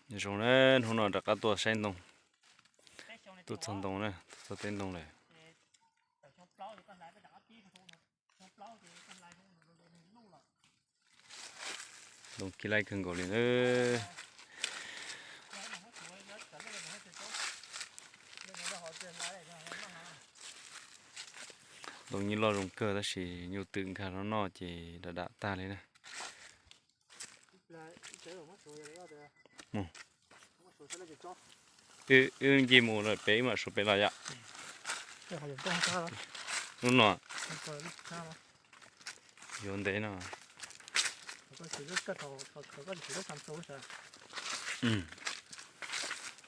Zoo na, hnub no rov qab tuaj saib ntoo, tuaj txog ntoo na, tuaj txog teb ntoo lawm. Ntoo kib laib kawg nkaus li na. Ntoo nyuj loj zoo kawg tab sis nyuj twm nkag rau noj ces dam dam tag li na. Wb nce mus lawm pem wb mam suav pem los yom. Lub no yuav ntev no.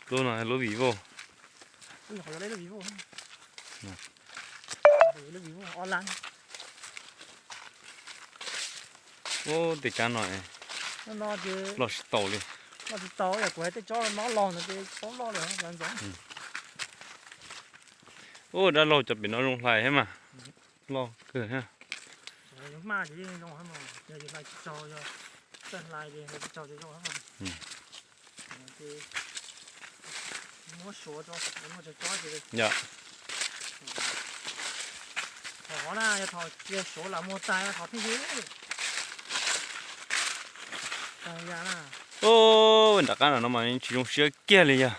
Lub no lub Vivo. Ub, tej kab no loj tsis tau li. Loj tsis tau, kuv hais tej tsob no loj no ces paub loj li ntxov. Ub, dab laug cov pem no zoo hlais thiab mas. Loj kawg thiab. Yog, yog thaum na, yog thaum tsis suav los muag tag, thaum pheej yig. Ub, nram qab no mas tsis zoo siab kiag li yog.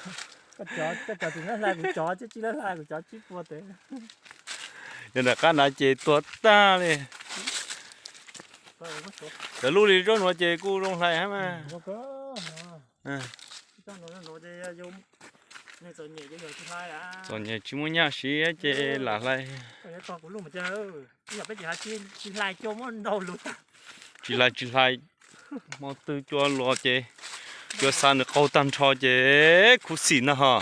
Koj cov tsis hlais kuv cov, tsis hlais kuv cov tsib puas tawm. Yog nram qab na ces tuag tag li. Cov lub li tsob nuav ces kuj zoo hlais hab mas. Txom nyem tsis muaj nyaj siv ces lam hlais. Tsis hlais tsis hlais, hmo twg cua luas ces cua xa nws qaug tag nrho ces khuv xim na ho.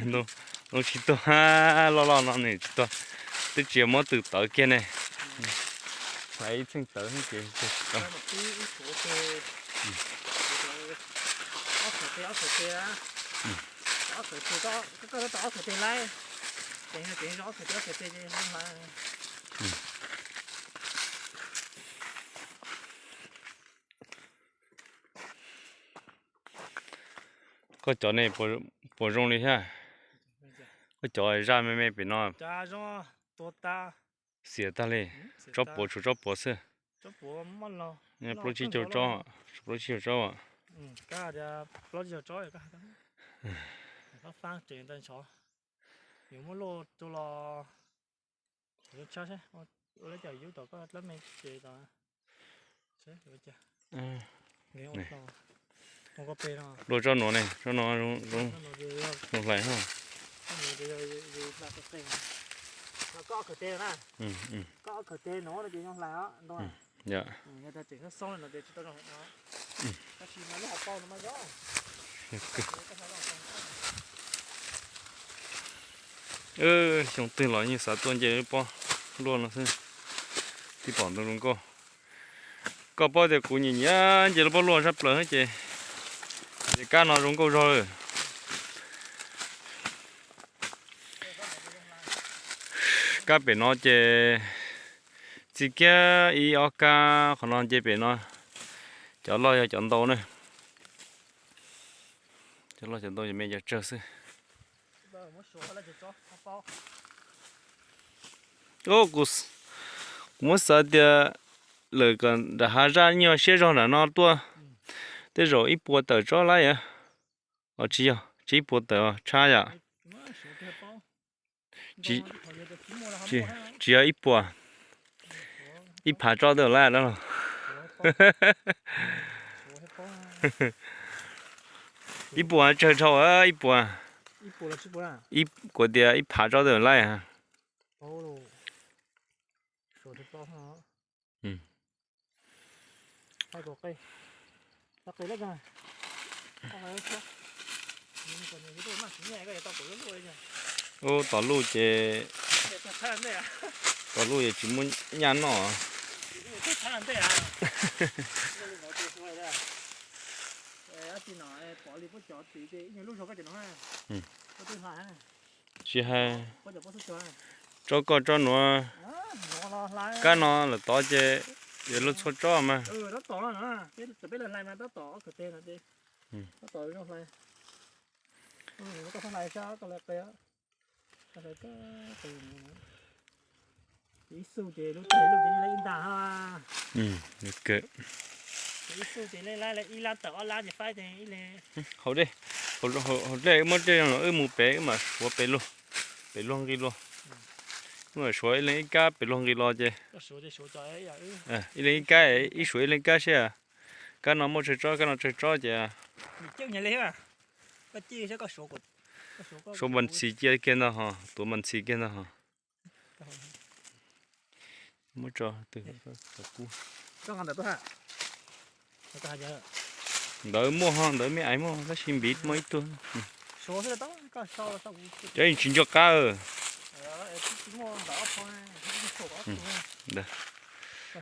Ntoo tsis tuag, loj loj no nws tsis tuag, twb tsis yog muab tw tawv kiag ne. Hlais ib txheej tawv ces tsis tuag. Koj cov ne puas zoo li thiab? Koj cov zaj me me pem no. Xiam tag li, tsob puav tshuav tsob puav xwb. Plaub tsib caug tsob, plaub tsib caug tsob. Yuav muab luaj rau los, ua li cas yub tom koj dlab me ces tod. Luaj tsob nuav ne, tsob nuav zoo hlais na. Koj ob khaws teg no na, koj ob khaws teg no ces zoo hlais os. Yog tseem xoob xoob no ces tsis tau zoo. Xyoo twg los yeej xav tuaj nce lub pob luaj no xwb, tib pom ntoo zoo nkauj. Koj paub tias kuv nyiam nyiam nce lub pob luaj sab plaws ces, ces kab no zoo nkauj zog lawm. Kab pem no ces txij kiag ib ob kab qhov no nce pem no, cov loj yog cov ntau na. Cov loj cov ntau, cov me cov tsawg xwb. Kuv muab xav tias lawm kom nram hav zaj nyuag siab zog nram no tuaj, tej zaum ib puas tawm tsob laib. Os tsis yog, tsis ib puas tawm, tshab yam. Tsis yog ib puas, ib phav tsob tawm laib dab laug. Ib puas tsawg dhau, ib puas, kuv tias ib phav tsob tawm laib. Ub, tom luj ces, tom luj ces tsis muaj nyaj noj. Tsis hais tsob koj tsob nuav, Kab no lawm tod ces yuav luag txhua tsob mas. Haus dej, haus dej muab dej los wb mus pem, wb mam suav pem luag, pem luag nqi luag. Wb mam suav ib leeg ib kab pem luag nqi los ces, ib leeg ib kab, ib suav ib leeg kab seb, kab no muaj tsawg tsob, kab no tsawg tsob ces suav npas ntxhi kiag kiag ntag ho, tuav npas ntxhi kiag ntag ho. Muab tso, ntawd muaj ho, ntawd me ais muaj tab sis npiv muaj ib tug. Cov tsis nco qab. Ntawd.